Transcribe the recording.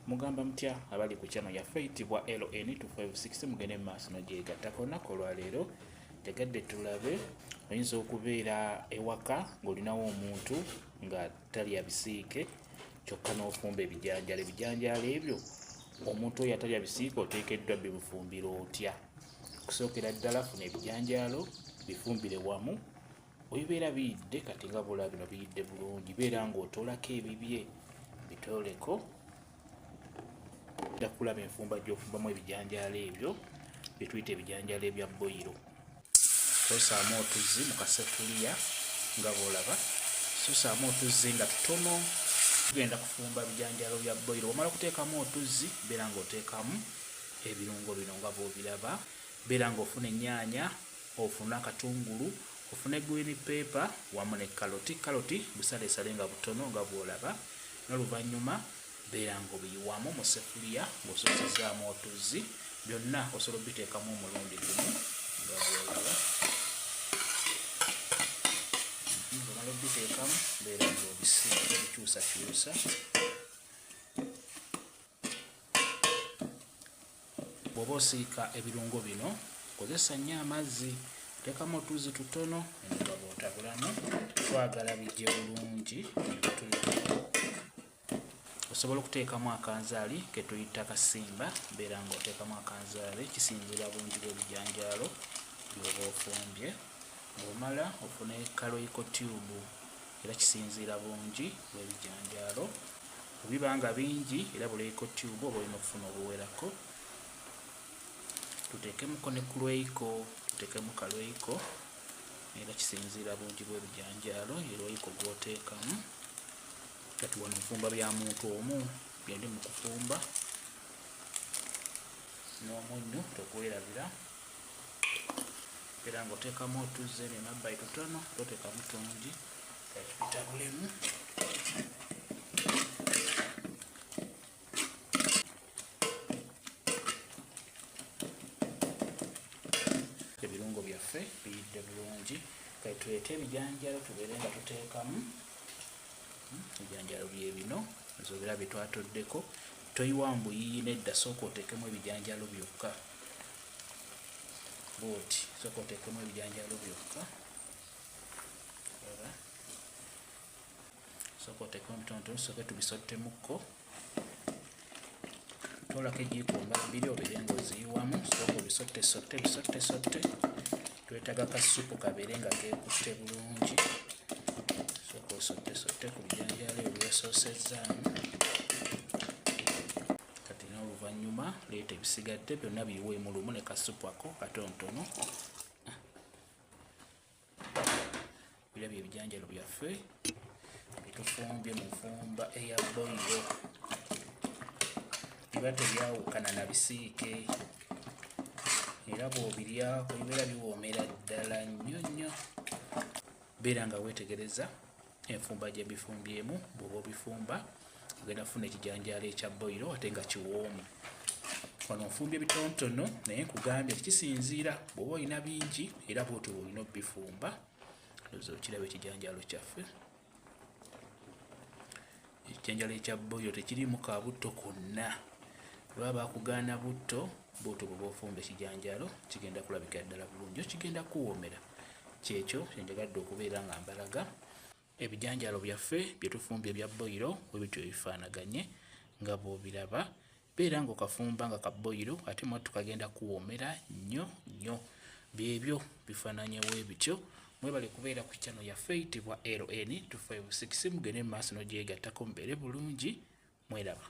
Mugamba mutya abali ku channel yaffe eyitibwa LN 256? Mugende mu maaso nogyegattako. Olunaku olwaleero njagadde tulabe, oyinza okubeera ewaka ng'olinawo omuntu nga talya bisiike, kyokka n'ofumba ebijanjaalo. Ebijanjaalo ebyo omuntu oyo atalya bisiike oteekeddwa bimufumbira otya? Okusookera ddala, funa ebijanjaalo, bifumbire wamu. Webibeera biyidde, kati nga bw'olaba bino biyidde bulungi, beera ng'otoolako ebibye, bitooleko. Ojja kulaba enfumba gy'ofumbamu ebijanjaalo ebyo bye tuyita ebijanjaalo ebya boyiro. Sosaamu otuzzi mu kasefuliya nga bw'olaba, sosaamu otuzzi nga tutono. Tugenda kufumba bijanjaalo bya boyiro. Bw'omala okuteekamu otuzzi, beera ng'oteekamu ebirungo bino nga bw'obiraba. Beera ng'ofuna ennyaanya, ofune akatungulu, ofune green pepper wamu ne kaloti. Kaloti busaleesale nga butono nga bw'olaba. N'oluvannyuma beera ng'obiyiwamu mu ssefuliya ng'osoosezaamu otuzzi. Byonna osobola obiteekamu omulundi gumu nga bw'olaba. Ng'omala obiteekamu, beera ng'obisiika, obikyusakyusa. Bw'oba osiika ebirungo bino, kozesa nnyo amazzi, teekamu otuzzi tutono nga bw'otabulamu, twagala bijje bulungi. Osobola okuteekamu akanzaali ke tuyita kasimba, beera ng'oteekamu akanzaali, kisinziira bungi bw'ebijanjaalo by'oba ofumbye. Bw'omala ofune kaloyiko tube, era kisinziira bungi bw'ebijanjaalo. Bwe biba nga bingi, era buleeko tube oba olina okufuna obuwerako. Tuteekemuko ne kulweiko, tuteekemu kalweiko, era kisinziira bungi bw'ebijanjaalo ye lweiko gw'oteekamu. Kati wano nfumba bya muntu omu byendi mu kufumba. N'omunnyo togwerabira, era ng'oteekamu otuzzi eno emabbali tutono, toteekamu tungi. Tubitabulemu. Ebirungo byaffe biyidde bulungi, kati tuleete ebijanjalo tubeere nga tuteekamu. Ebijanjalo bye bino nzobera bye twatoddeko. Toyiwa mbuyiyi nedda, sooka oteekemu ebijanjalo byokka bwoti, sooka oteekemu ebijanjalo byokka. Sooka oteekemu bitonotono, tusooke tubisottemukko. Toolako ejiiko nga bbiri obeere ng'oziyiwamu, sooka obisottesotte, bisottesotte. Twetaaga kasupu kabeere nga keekutte bulungi. Sooka osottesotte ku bijanjaalo ebyo by'osoosezzaamu. Kati n'oluvannyuma leeta ebisigadde byonna biyiweemu lumu ne kasupu ako katonotono. Birabye ebijanjalo byaffe byetufumbye mu nfumba eya boyiro, biba tebyawukana na bisiike, era bw'obiryako bibeera biwoomera ddala nnyo nnyo. Beera nga weetegereza enfumba gye mbifumbyemu. Bw'oba obifumba, ogenda kufuna ekijanjaalo ekya boyiro ate nga kiwoomu. Wano nfumbye bitonotono, naye nkugambye kisinziira bw'oba olina bingi, era bw'otyo bw'olina obifumba. Ndowooza okiraba ekijanjaalo kyaffe. Ekijanjaalo ekya boyiro tekiriimu ka butto konna. Baba bakugaana butto, bw'otyo bw'oba ofumba ekijanjaalo kigenda kulabikira ddala bulungi, kigenda kuwoomera. Kyekyo kyenjagadde okubeera nga mbalaga. Ebijanjaalo byaffe bye tufumbye ebya boyiro bwe bityo bifaanaganye nga bw'obiraba. Beera ng'okafumba nga ka boyiro, ate mwattu kagenda kuwoomera nnyo nnyo. Byebyo bifaananye bwe bityo. Mwebale kubeera ku channel yaffe eyitibwa LN 256. Mugende mu maaso n'ogyegattako, mubeere bulungi, mweraba.